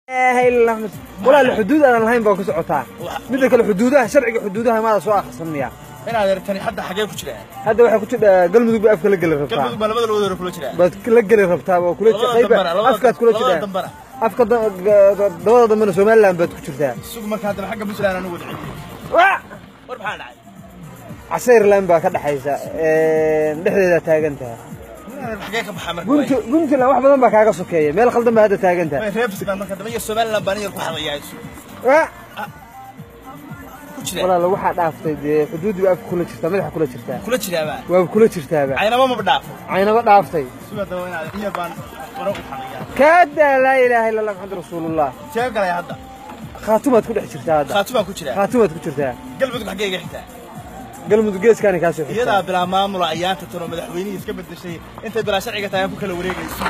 Ilaaha illa Allah. Walaal, xuduud aan lahayn baa ku socotaa. Midda kale, xuduudaha, sharciga xuduudaha maada soo akhrisan miya? Inaad tani hadda xagee ku jiraa? Hadda waxay ku jidhaa Galmudug bay afka la geli rabtaa. Galmudug baa labada lugood hore kula jiraa. Baad la geli rabtaa oo kula Labada qayba dambana, afkaad kula labada jidhaa dambana. Afka dabada dambena Somaliland baad ku jirtaa. Sug, marka haddana xagga Puntland aan u wada celiyey. Waa war maxaa dhacay? Casayrland baa ka dhaxaysa, dhexdeeda taagan tahay. Inaad xagee ka baxaa marka? Puntland wax badan baa kaaga sokeeya, meel khaldan baa hadda taagan tahay. Reer Puntland marka dambe iyo Somaliland baan yar ku xadayaa. Waa ku jiraa. Walaal, waxaa dhaaftay dee xuduuddii baa afka kula jirtaa, madaxa kula jirtaa. Kula jiraaba. Waa kula jirtaaba. Caynaba maba dhaafo. Caynaba dhaaftay. Suga daba, inaad in yar baan hore u xadayaa. Kaada laa ilaaha illa Allah Maxamed rasuulullah. See galaya hadda? Khaatumaad ku dhex jirtaa hadda. Khaatumaan ku jiraa. Khaatumaad ku jirtaa. Galmudug xaggee iga xigtaa? Galmudug geeskaani kaa soo xigtaa. Iyadaa bilaa maamula ayaanta tanoo madaxweynihii iska bedeshay, intay bilaa sharciga tahay aan ku kala wareegayso.